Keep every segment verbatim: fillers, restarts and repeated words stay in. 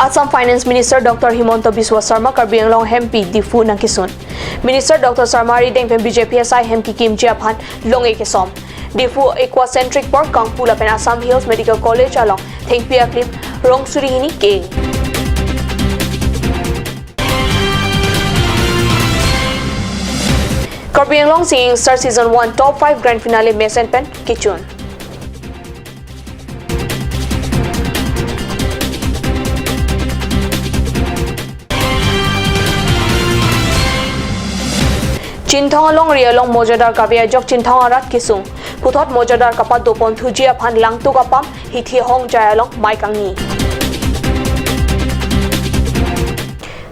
Assam Finance Minister Doctor Himanta Biswa Sarma Karbi Anglong hempi Diphu nangkesun. Minister Doctor Sarma arideng pen B J P asai hem kekimji aphan long-e kesom. Diphu Aquacentric Park kangpu lapen Assam Hills Medical College along thengpi aklim rong suri hini ke. Karbi Anglong Singing Star Season one Top five Grand Finale mesen pen kechun. Chinthong alongri along mojadar kave ajok Chinthong arat kesung. Puthot mojadar kapado pon thuji aphan langtuk apam hithi hongjai along mai kangni.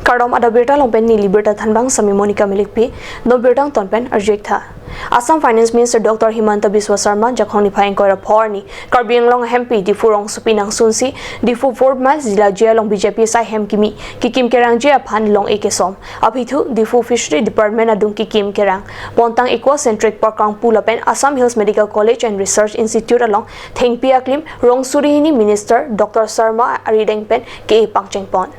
Kardom, adap birta along pen neli birta thanbang sami Monica Milikpi, non birta angton pen arju-ik tha. Assam Finance Minister Doctor Himanta Biswa Sarma Jakhong niphai ingkoi ra pho arni Karbi Anglong hempi Diphu rongsopi nangsunsi Diphu Four Miles Jilaji along B J P asai hem kimi kekim kerangji aphan long-e kesom. Aphi thu Diphu Fishery Department adung kekim kerang pontang Aquacentric Park kangpu lapen Assam Hills Medical College and Research Institute along thengpi aklim rong suri hini Minister Doctor Sarma arideng pen ke pangcheng pon.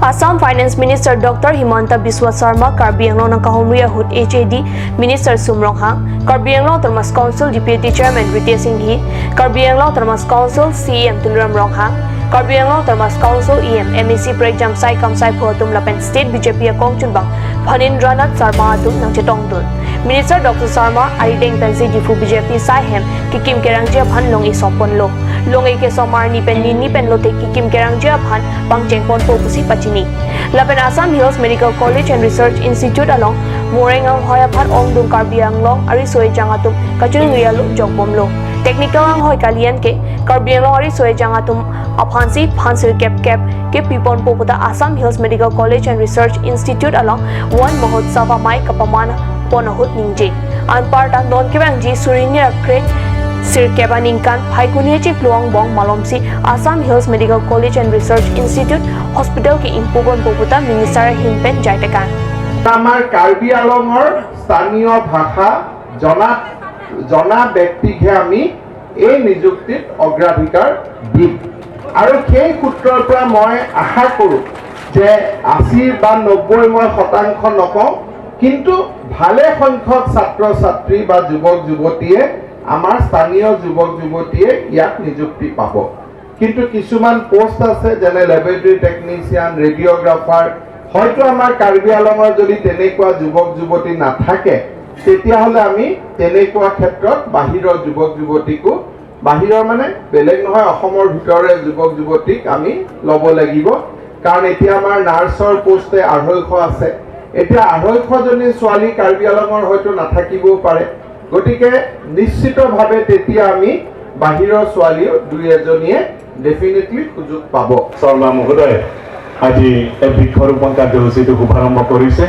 Assam Finance Minister Doctor Himanta Biswa Sarma Karbi Anglong nangkahumri ahut H A D Minister Sum Ronghang, Karbi Anglong Autonomous Council Deputy Chairman Ritesh Enghi, Karbi Anglong Autonomous Council C E M Tuliram Ronghang, Karbi Anglong Autonomous Council E M, M A C prekjam sai kam sai pho atum lapen State B J P akongchunbang Phanindranath Sarma atum nangchetongdun. Minister Doctor Sarma arideng pensi Diphu B J P asai hem kekim kerangji aphan long-e som ponlo. Long-e kesom arni pen nini pen lote kekim kerangji aphan pangcheng ponpo pusi pachini. Lapen Assam Hills Medical College and Research Institute along moreng anghoi aphan ongdung Karbi Anglong ariso ejang atum kachiningri alo jokbomlo. Technical anghoi kali-an ke Karbi Anglong ariso ejang atum aphansi phan sirkepkep kepi ponpo puta Assam Hills Medical College and Research Institute along Van Mahotsav amei kapaman pon ahut ningje. Anparta non kevangji suri hini ra kre sirkep aningkan Phaikuni chiklo angbong malomsi Assam Hills Medical College and Research Institute Hospital ke ingpu ponpo puta Minister ahin pen jai tekang. আমাৰ কাৰ্বি আংলঙৰ স্থানীয় ভাষা জনা জনা ব্যক্তিকহে আমি এই নিযুক্তিত অগ্ৰাধিকাৰ দিম। আৰু সেই সূত্ৰৰ পৰা মই আশা কৰোঁ যে আশী বা নব্বৈ মই শতাংশ নকওঁ, কিন্তু ভালে সংখ্যক ছাত্ৰ ছাত্ৰী বা যুৱক যুৱতীয়ে, আমাৰ স্থানীয় যুৱক যুৱতীয়ে ইয়াত নিযুক্তি পাব। কিন্তু কিছুমান পোষ্ট আছে, যেনে লেবৰেটৰী টেকনিচিয়ান, ৰেডিঅ'গ্ৰাফাৰ, হয়তো আমাৰ কাৰ্বি আংলঙৰ যদি তেনেকুৱা যুৱক যুৱতী নাথাকে, তেতিয়াহ'লে আমি তেনেকুৱা ক্ষেত্ৰত বাহিৰৰ যুৱক যুৱতীকো, বাহিৰৰ মানে বেলেগ নহয়, অসমৰ ভিতৰৰে যুৱক যুৱতীক আমি ল'ব লাগিব। কাৰণ এতিয়া আমাৰ নাৰ্ছৰ পোষ্টে আঢ়ৈশ আছে। এতিয়া আঢ়ৈশজনী ছোৱালী কাৰ্বি আংলঙৰ হয়তো নাথাকিবও পাৰে। গতিকে নিশ্চিতভাৱে তেতিয়া আমি বাহিৰৰ ছোৱালীও দুই এজনীয়ে ডেফিনেটলি সুযোগ পাব। শৰ্মা মহোদয় আজি এই বৃক্ষৰোপণ কাৰ্যসূচীটো শুভাৰম্ভ কৰিছে।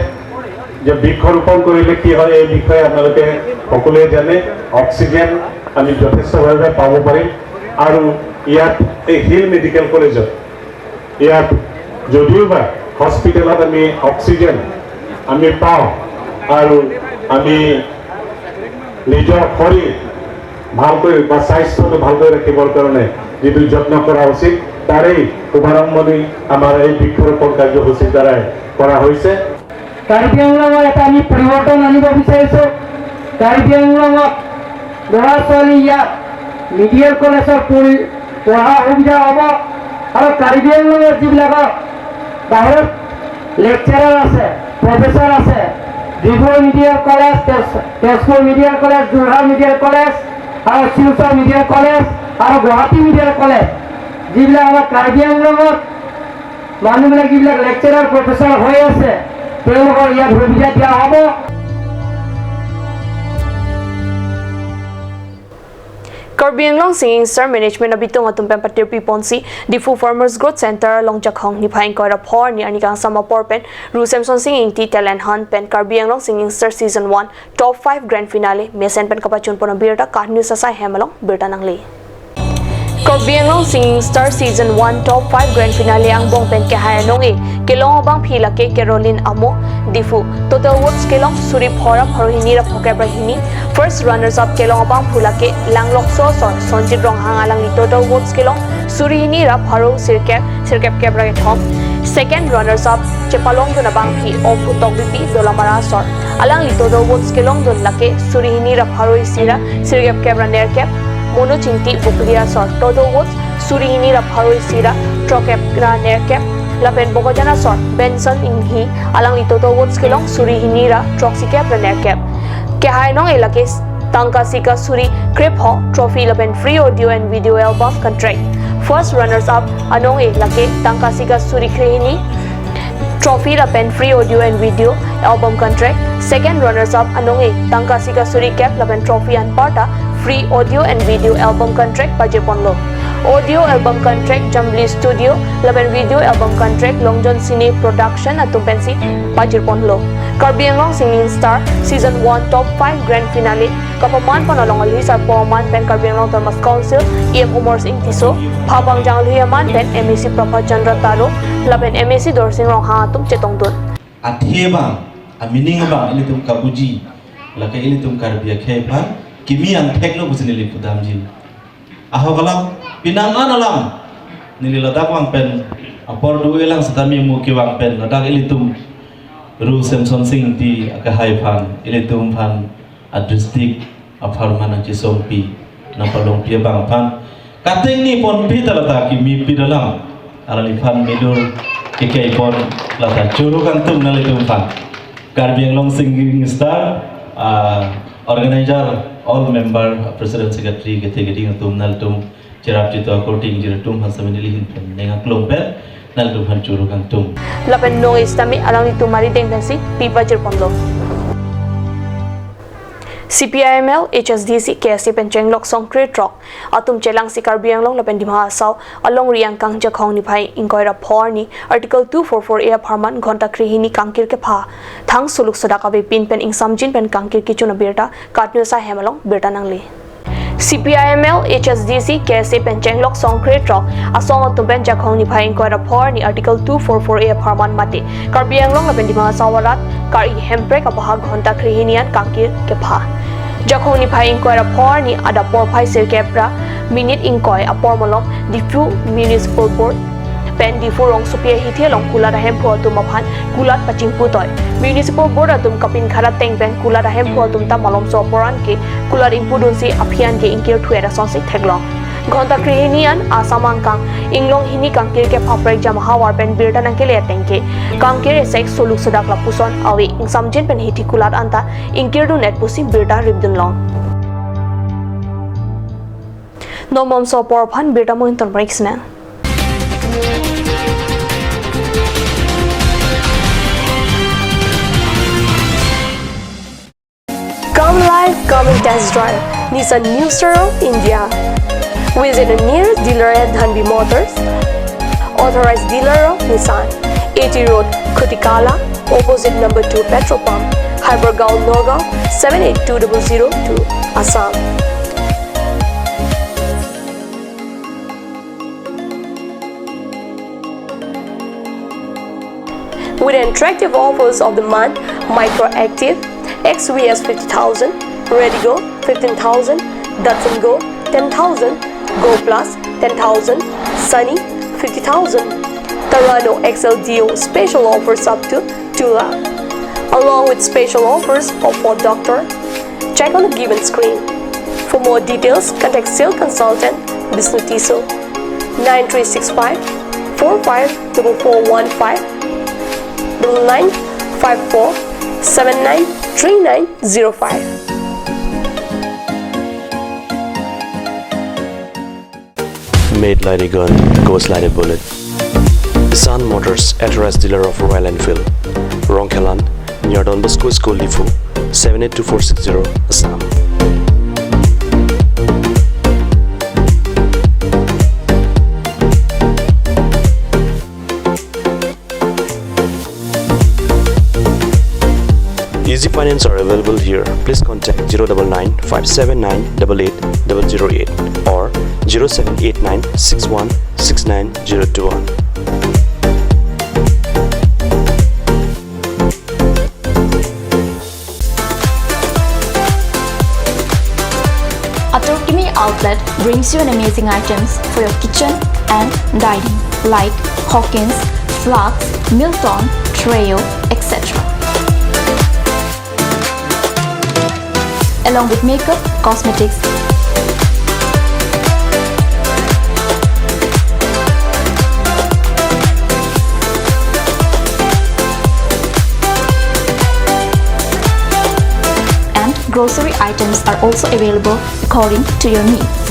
যে বৃক্ষৰোপণ কৰিলে কি হয়, এই বিষয়ে আপোনালোকে সকলোৱে জানে। অক্সিজেন আমি যথেষ্টভাৱে পাব পাৰিম। আৰু ইয়াত এই হিল মেডিকেল কলেজত ইয়াত যদিও বা হস্পিটেলত আমি অক্সিজেন আমি পাওঁ আৰু আমি নিজৰ শৰীৰ ভালকৈ বা স্বাস্থ্যটো ভালকৈ ৰাখিবৰ কাৰণে যিটো যত্ন কৰা উচিত, তাৰেই শুভাৰম্ভণি আমাৰ এই বৃক্ষৰোপণ কাৰ্যসূচীৰ দ্বাৰাই কৰা হৈছে। কাৰ্বি আংলঙৰ এটা আমি পৰিৱৰ্তন আনিব বিচাৰিছোঁ। কাৰ্বি আংলঙত ল'ৰা ছোৱালী ইয়াত মেডিকেল কলেজত পঢ়ি পঢ়া সুবিধা হ'ব আৰু কাৰ্বি আংলঙত যিবিলাকৰ বাহিৰত লেকচাৰাৰ আছে, প্ৰফেচাৰ আছে, ডিব্ৰুগড় মেডিকেল কলেজ, তেজ-, Tezpur medical college, Jorhat medical college আৰু শিলচৰ মেডিকেল কলেজ আৰু গুৱাহাটী মেডিকেল কলেজ, যিবিলাক আমাৰ কাৰ্বি আংলঙত মানুহবিলাক যিবিলাক লেকচাৰাৰ, প্ৰফেচাৰ হৈ আছে, তেওঁলোকৰ ইয়াত সুবিধা দিয়া হ'ব। Karbi Anglong Singing Star Management abitung atum pen patirpi ponsi Diphu Farmers Growth Center along Jakhong niphai ingkoi ra pho arni arni kangsam apor pen Ru Semsonsing Ingti Talent Hunt pen Karbi Anglong Singing Star Season one Top five Grand Finale mesen pen kapachun pon abirta KAT News asai hem along birta nangle. Karbi Anglong Singing Star Season one Top five Grand Finale angbong pen kehai anong-e kelong abangpi lake Caroline Amo, Diphu. Total votes kelong suri phongo ra pharo hini ra phokep ra hini. First runners up kelong abangphu lake Langlokso asor Sonjit Ronghang, alangli total votes kelong suri hini ra pharo sirkep, sirkep kep ra kethom. Second runners up chepalongdun abangpi Omphu Tokbipi, Dolamara asor. Alangli total votes kelongdun lake suri hini ra pharo isi ra sirkep kep ra nerkep. Monu Chingti, Bokolia asor, total votes suri hini ra pharo isi ra throkkep ra nerkep. Lapen Bokajan asor Benson Inghi, alangli total votes kelong suri hini ra throksikep ra nerkep. Kehai anong-e lake tangka sika suri krepho trophy lapen free audio and video album contract. First runners up anong-e lake tangka sika suri krehini trophy lapen free audio and video album contract. Second runners up anong-e tangka sika suri kep lapen trophy anparta free audio and video album contract pajirponlo. Audio album contract Jambili Studio lapen video album contract Longjon Cine Production atum pensi pajirponlo. Karbi Anglong Singing Star Season one Top five Grand Finale kapaman pon along alhi sarpo aman pen Karbi Anglong Autonomous Council E M Amarsing Tisso, pha pangjang alhi aman pen M A C Prabhat Chandra Taro lapen M A C Dorsing Ronghang atum chetongdun. Athe abang, a-meaning abang ilitum kabuji, lake ilitum Karbi akhei aphan kimi angthek lo pusi neli pudamji. Ahok alam, penang an alam, neli ladak vang pen apor do-elang setame mo kevang pen ladak ilitum Ru Semson Sing Ingti akehai aphan, ilitum aphan a-district apharman nangchesongpi, nangpalongpi abang aphan katengni ponpi ta lata kimi pit alam, alangliphan medur kekai pon lata choro kangtung nanglitum aphan. Karbi Anglong Singing Star, ah, organizer, all member, president, secretary, kethe keding atum nanglitum cherap chito akorte ingjir atum aphan sitame neli ahin pen ning aklong pen nanglitum aphan choro kangtung. Lapen anong-e sitame alanglitum arideng pensi pi pajirponlo. C P I M L, H S D C, K S A pen chenglok songkre throk atum chelangsi Karbi Anglong lapen Dima Hasao alongri angkang Jakhong niphai ingkoi ra phongo arni Article two four four A apharman ghonta krehini kangkir kepha. Thang suluk sodak avepin pen ingsamjin pen kangkir kechun abirta KAT News ahem along birta nangle. C P I M L, H S D C, K S A pen chenglok songkre throk asong atum pen Jakhong niphai ingkoi ra phongo arni Article two four four A apharman mate Karbi Anglong lapen Dima Hasao arat kar-i Hemprek abahak ghonta krehini an kangkir kepha. Jakhong niphai ingkoi ra phongo arni adap porphai sirkep ra minute ingkoi apor malom Diphu Municipal Board pen Diphu rongsopi ahithi along kulat ahemphu atum aphan kulat pachingpu toi. Municipal Board atum kapinkhat ateng pen kulat ahemphu atum ta malomso apor an ke kulat ingpudunsi aphi an ke ingkir thu-et asonsi theklong. Ghonta krehini an Assam angkang inglong hini kangkir kepha prekjam ahavar pen birta nangkele ateng ke kangkir esek suluk sodak lapuson ave ingsamjin pen hithi kulat anta ingkirdun-et pusi birta ripdunlong. Non malomso apor aphan birta mo inton parik sina. Come live, come and test drive Nissan New Star of India. Visit the nearest dealer at Dhanvi Motors, authorized dealer of Nissan, A T Road, Khutikala, opposite number two petrol pump, Hypergaon, Nagaon, seven eight two double zero two, Assam. With attractive offers of the month, Micra Active, X V S fifty thousand, Redigo fifteen thousand, Datsun Go ten thousand, Go Plus ten thousand, Sunny fifty thousand, Terrano X L D O special offers up to two lakh, along with special offers of Ford Doctor. Check on the given screen. For more details, contact sales consultant Bisnu Tisso, nine three six five four five double four one five, double nine five four seven nine three nine zero five. Made like a gun, goes like a bullet. Sun Motors, authorized dealer of Royal Enfield. Rongkhelan, near Don Bosco School, Diphu, seven eight two four six zero, Assam. Easy Finance are available here. Please contact zero double nine five seven nine double eight double zero eight or zero seven eight nine six one six nine zero two one. Atur Kimi Outlet brings you an amazing items for your kitchen and dining, like Hawkins, Flux, Milton, Treo, et cetera. Along with makeup, cosmetics, and grocery items are also available according to your needs.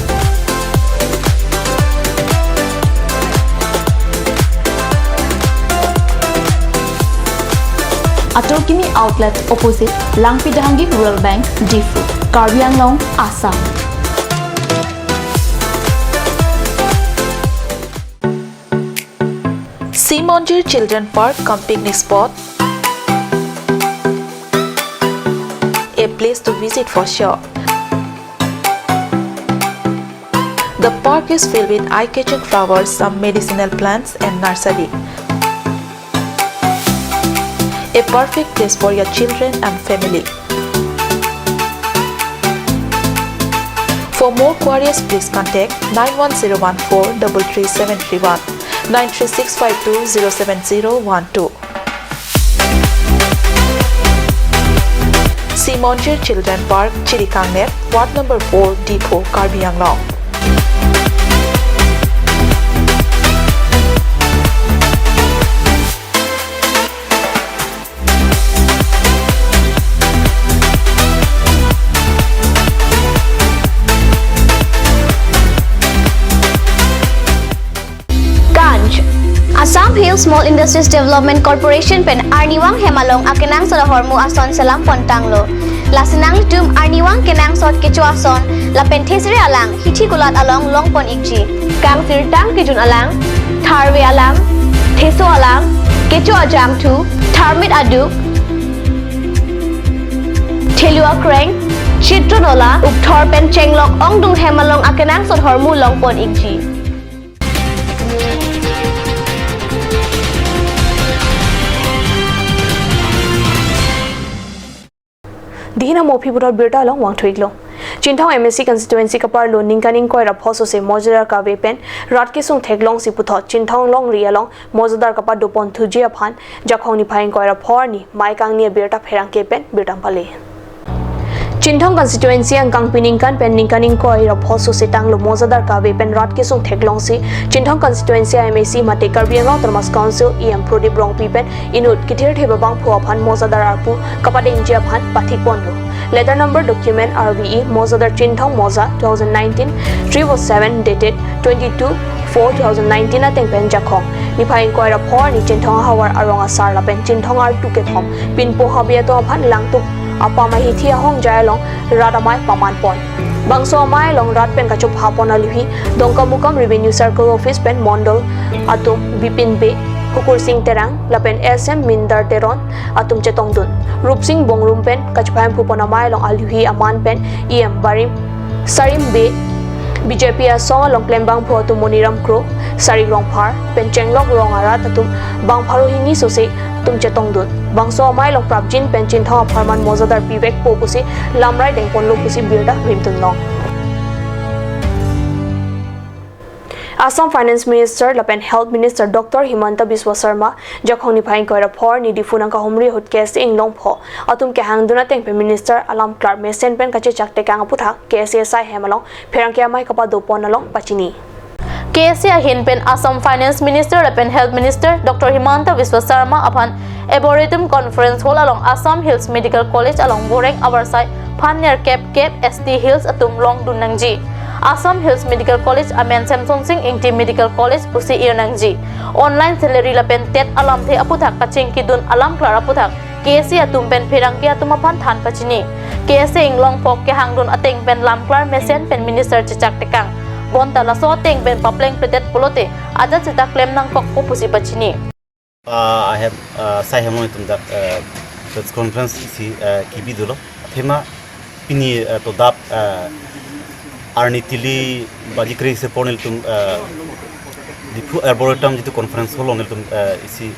Atur Kimi Outlet, opposite Langpi Dehangi Rural Bank, Diphu, Karbi Anglong, Assam. Sea Monjir Children Park cum picnic spot, a place to visit for sure. The park is filled with eye-catching flowers, some medicinal plants and nursery. A perfect place for your children and family. For more queries, please contact nine one zero one four double three seven three one, nine three six five two zero seven zero one two. Sea Monjir Children Park, Chirikangnet, Ward number four, Diphu, Karbi Anglong. Ganj. Assam Hill Small Industries Development Corporation pen arnivang hem along akenangsot ahormu ason selam pontanglo. Lasi nanglitum arnivang kenangsot kecho ason lapen thesere alang hithi kulat along longpon ikji. Kangsirtang kejun alang, tharve alang, theso alang, kecho ajangthu, tharmit aduk, thelu akreng, chitron ola, ukthor pen chenglok ongdung hem along akenangsot ahormu longpon ikji. Dihina mophi puthot birta along vangthu-iklo. Chinthong M A C constituency kaparlo ningkan ingkoi ra pho sose mojadar kave pen rat kesung theklongsi puthot Chinthong longri along mojadar kapadoponthuji aphan Jakhong niphai ingkoi ra pho arni Mai kangni abirta pherangke pen birta pale. Chinthong constituency angkangpi ningkan pen ningkan ingkoi ra pho sose tanglo mojadar kave pen rat kesung theklongsi Chinthong constituency M A C mate Karbi Anglong Autonomous Council E M Prodip Rongpi pen inut kithirthe babangphu aphan mojadar arpu kapadengji aphan pathikponlo. Letter number document R V E mojadar Chinthong moja two thousand nineteen triple seven dated twenty-two four two thousand nineteen ateng pen Jakhong niphai ingkoi ra pho arni Chinthong ahavar arong asar lapen Chinthong artu kethom pinpo habe atum aphan langtuk apam ahithi ahongjai along rat amei pamanpon. Bangso amei along rat pen kachophapon aluhi Dongkamukam Revenue Circle Office pen Mondol atum Bipin Bey, Hukursing Terang lapen S M Mindar Teron atum chetongdun. Rupsing Bongrung pen kachephai phupon amei along aluhi aman pen E M Barim Sarim Bey, B J P asong along klembangphu atum Moniram Kro, Sarik Rongphar pen chenglok rong arat atum bang pharo hini sose atum chetongdun. Bangso amei along prapjin pen Chinthong apharman mojadar pivekpo pusi lamrai dengponlo pusi birta rimdunlong. Assam Finance Minister lapen Health Minister Doctor Himanta Biswa Sarma Jakhong niphai ingkoi ra pho arni Diphu nangkahumri ahut K S A inglongpho atum kehangdun ateng pen Minister alam klar mesen pen kachechak tekang aputhak K S A asai hem along pherangke amei kapadopon along pachini. K S A ahin pen Assam Finance Minister lapen Health Minister Doctor Himanta Biswa Sarma aphan Arboretum Conference Hall along Assam Hills Medical College along voreng avarsai phan nerkep kep S T Hills atum longdun nangji. Assam Hills Medical College amen Semsonsing Ingti Medical College pusi ir nangji. Online salary lapen TET alamthe aputhak kachingkidun alam klar aputhak K S A atum pen pherangke atum aphan than pachini. K S A inglongpho kehangdun ateng pen lam klar mesen pen minister chechak tekang. Bonta laso ateng pen papleng pretet pulote ajat seta klem nangkokpo pusi pachini. Uh, I have, uh, sai hemoi tum dak, uh, Press conference isi, eh, kebi dolo. Athema pini, eh, to adap, eh, arni tili baji kre-isi apor nelitum, eh, Diphu Arboretum jitu conference hall along nelitum, eh, isi,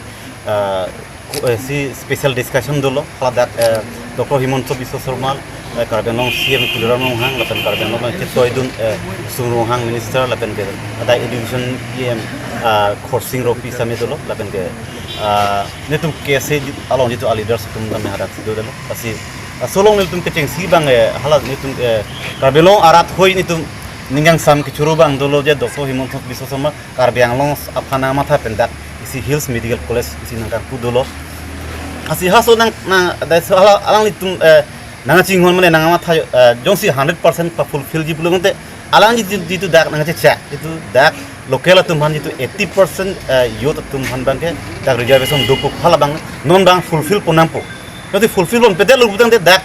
eh, ko-, eh, isi special discussion dolo. Hala dak, eh, Doctor Himanta Biswa Sarma, eh, Karbi Anglong C M Tuliram Ronghang, lapen Karbi Anglong chetoi dun, eh, Sum Ronghang Minister, lapen ke adai Education E M, eh, Khorsing Rongpi sitame dolo, lapen ke, eh, nelitum K S A along jitu a-leaders atum tame hadak si dolo. Lasi, eh, laso along nelitum kechengsi abang, eh, hala nelitum, eh, Karbi Anglong arat hoi nelitum ning kangsam kechoro abang dolo je Doctor Himanta Biswa Sarma Karbi Anglong aphan nangmatha pen dak isi Hills Medical College isi nangkarpu dolo. Lasi halaso nang, nang, adai so hala alanglitum, eh, nangchinghon mane nangmatha, eh, jongsi hundred percent pa-fulfill ji pulo tangte, alang jitu, jitu dak nangcheche, jitu dak local atum aphan jitu eighty percent, eh, youth atum aphan abang ke dak reservation dopo, hala abang non abang fulfill pon nangpo. Jodi fulfill ponpedet lo pu tangte dak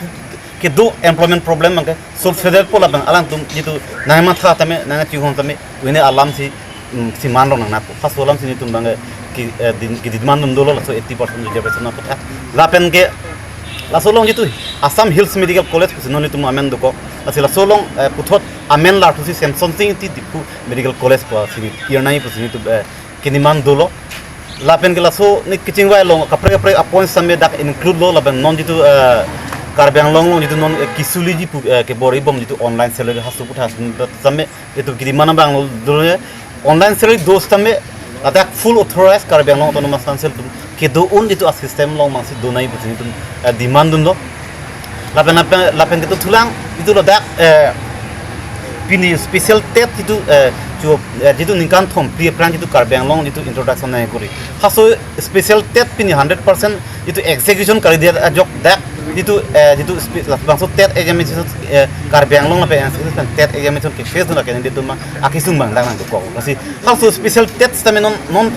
kedo employment problem abang ke solve-sedet po, labang alangtum jitu nangmatha tame, nangchinghon tame, une alam si, mm, si manlo nangnapo. Halaso alam si nelitum abang ke, eh, din, kedemand dun dolo laso eighty percent reservation aphuthak. Lapen ke laso along jitu Assam Hills Medical College pusi non nelitum amen dokok. Lasi laso along, eh, puthot amen larthusi Semsonsing Ingti Diphu Medical College pusi neli ir nangji pusi nelitum, eh, kedemand dolo. Lapen ke laso neli kachingvai along kaprek kaprek a-points tame dak include lo, lapen non jitu, eh, Karbi Anglong along jitu non, eh, kesoliji pu, eh, kebor-ibom jitu online salary halaso aphuthak tame itum kedemand abang lo dolo, online salary do sitame ladak full authorized Karbi Anglong Autonomous Council atum kedo un jitu a-system along abang si do nangji pusi nelitum, eh, demand dunlo. Lapen, lapen, lapen ketuthulang jitu ladak, eh, pini special TET jitu, eh, chu, eh, jitu ningkan thomphli aphrang jitu Karbi Anglong jitu introduction nangkuri. Halaso special TET pini hundred percent jitu execution kalidet ajok dak jitu, eh, jitu spe-, labangso TET examination, eh, Karbi Anglong lapen N C C pen TET examination ke-face dun a-candidate atum akesung abang dak nangdokok. Lasi halaso special TET sitame non, non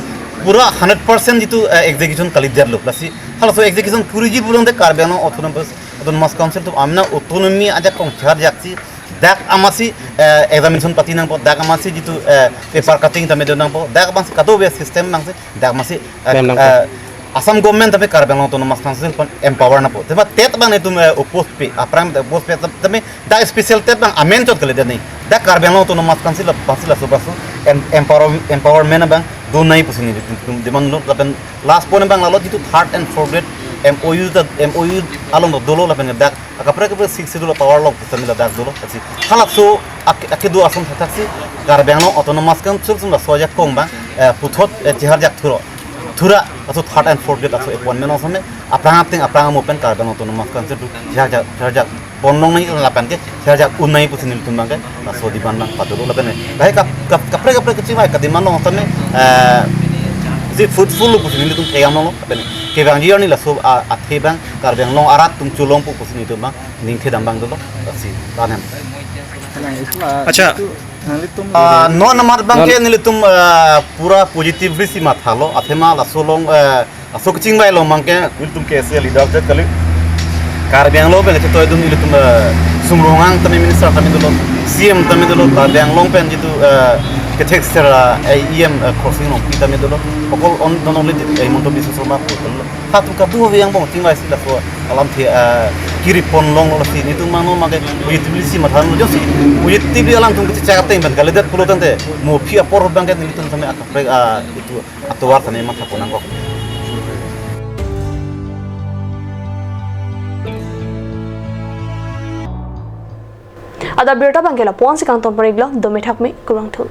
pura hundred percent jitu, eh, execution kalidetlo. Lasi halaso execution kuriji pulo tangte Karbi Anglong Autonomous, Autonomous Council atum amena autonomy ajakong charjaksi dak amatsi, eh, examination pati nangpo, dak amatsi jitu, eh, paper cutting tame do nangpo, dak amatsi kadokave system nangsi, dak amatsi, eh, Klem nangpo. Eh, Assam government tame Karbi Anglong Autonomous Council aphan empower nangpo. Tema TET abang nelitum, eh, oppose pe, aphrang oppose pe tame dak special TET abang amen chot kalidet nangji. Dak Karbi Anglong Autonomous Council aphansi laso basu em-, empower, empowerment abang do nangji pusi nelitum demand lo, lapen last point abang lalo jitu third and fourth grade M O U ta, M O U along dolo, lapen dak akaprek kaprek Sixth Schedule power lo pusitame ladak dolo. Lasi halaso ak-, akedo ason thakthaksi Karbi Anglong Autonomous Council atum laso ajakong abang, eh, puthot, eh, chiharjak thuro. Thura laso third and fourth grade laso appointment along sitame aphrang ateng aphrang amo pen Karbi Anglong Autonomous Council atum chiharjak, chiharjak pon long nangji lapen ke chiharjak un nangji pusi nelitum abang ke laso demand abang padolo lapen ke. Lahai kap-, kap-, kaprek kaprek kachingvai kademand along sitame, eh, si fruitful lo pusi nelitum thekdam longlo lapen ke kevangji arni laso a-, athe abang Karbi Anglong arat atum cholongpo pusi nelitum abang ning thekdam abang dolo. Lasi lanem. Acha. Itu, ah, nanglitum Ah, non amat abang ke Non- nelitum, ah, pura positively si mathalo. Athema laso along, eh, laso kachingvai along abang ke nelitum K S A leader jet kali. Karbi Anglong pen kachetoi dun nelitum, eh, Sum Ronghang tame minister tame dolo, C M tame dolo, Karbi Anglong pen jitu, eh, kethekser, eh, E M, eh, Khorsing Rongpi tame dolo. Okol on, not only, eh, Himanta Biswa Sarma pu dolo. Halatum kadokave angbong chingvaisi laso alamthe, ah, kiri pon longlo. Lasi nelitum mano make positively si matha lo, jongsi positively alangtum kachechak ateng pen kalidet pulo tangte mo aphi apor abang ke nelitum tame akaprek, ah, itu atovar tame matha pon nangkok. Adap abirta abang ke lapu-ansi kangton pon-iklo, dome thakme, kurvangthu.